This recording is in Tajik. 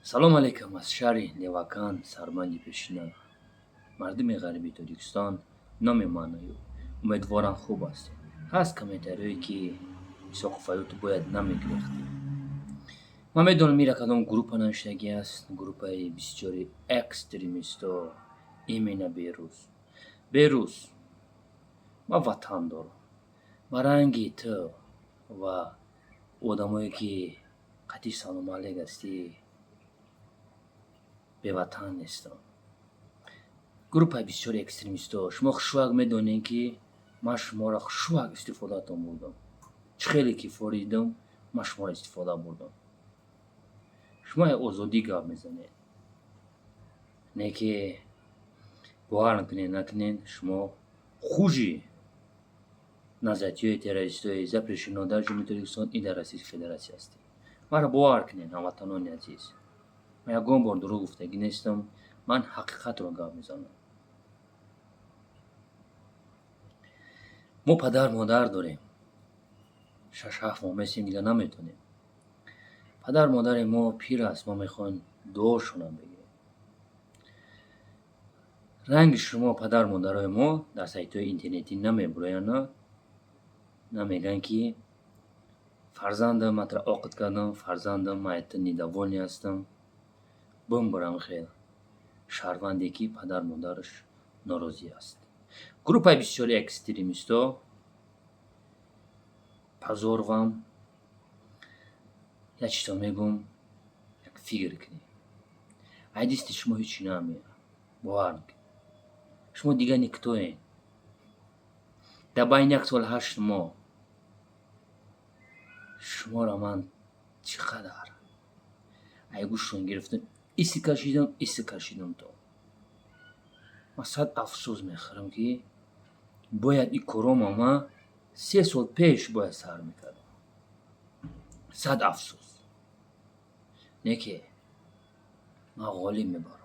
Салом алейкум аз шаҳри Левакан, сарбанди пешина. Мардуми ғариби Тоҷикистон, номи ман Аюб. Умедворам, хуб ҳастед. Ҳаст комментариҳое, ки Исоқов Аюб, ту бояд намегирехтӣ. Ман медонам, ира кадом группа навиштагӣ аст, группаи бисёри экстремисто, именно Берӯз. Берӯз, ман ватан дорам. Ба ранги ту ва одамое, ки қатъи салому алейк ҳастӣ, беватан нестам. Группаи бисёри экстремистҳо, шумо хушвак медонед, ки ман шуморо хушвак истифодатон бурдам. Чӣ хеле ки форидам, ман шуморо истифода бурдам. Шумо як озодӣ гап мезанед, не ки бовар кунед, накунед, шумо хужи назарияҳои террористҳои запрещено дар Ҷумҳурии Тоҷикистон и дар Российской Федерация ҳастед. Маро бовар кунед, ҳамватанони азиз, ман ягон бор дурӯғ гуфтагӣ нестам, ман ҳақиқатро гап мезанам. Мо падар модар дорем, 6-7 моҳ месем, дига наметонем. Падар модари мо пир аст, мо мехоҳем дуошонам бигирем. Ранги шумо падар модарои мо дар сайтҳои интернетӣ намебуроянд, намегӯянд, ки фарзандам, ман туро оқид кардам, фарзандам, ман аз ту недовольный ҳастам. Бимбурам хел шаҳрванде, ки падар модараш норозӣ аст. Группаи бисёри экстремистҳо, позор вам. Як чизо мегӯм, як фикр кунед. Ай дасти шумо ҳечи намеяд, бовар кунед. Шумо дигар никто ед. Дар байни як сол 8 моҳ шуморо ман чӣ қадар ай гӯштон гирифтам, иси кашидам, иси кашидам, то ман сад афсӯс мехӯрам, ки бояд ин корома ман 3 сол пеш бояд сар мекардам. Сад афсӯс, не ки ман ғолиб мебарам.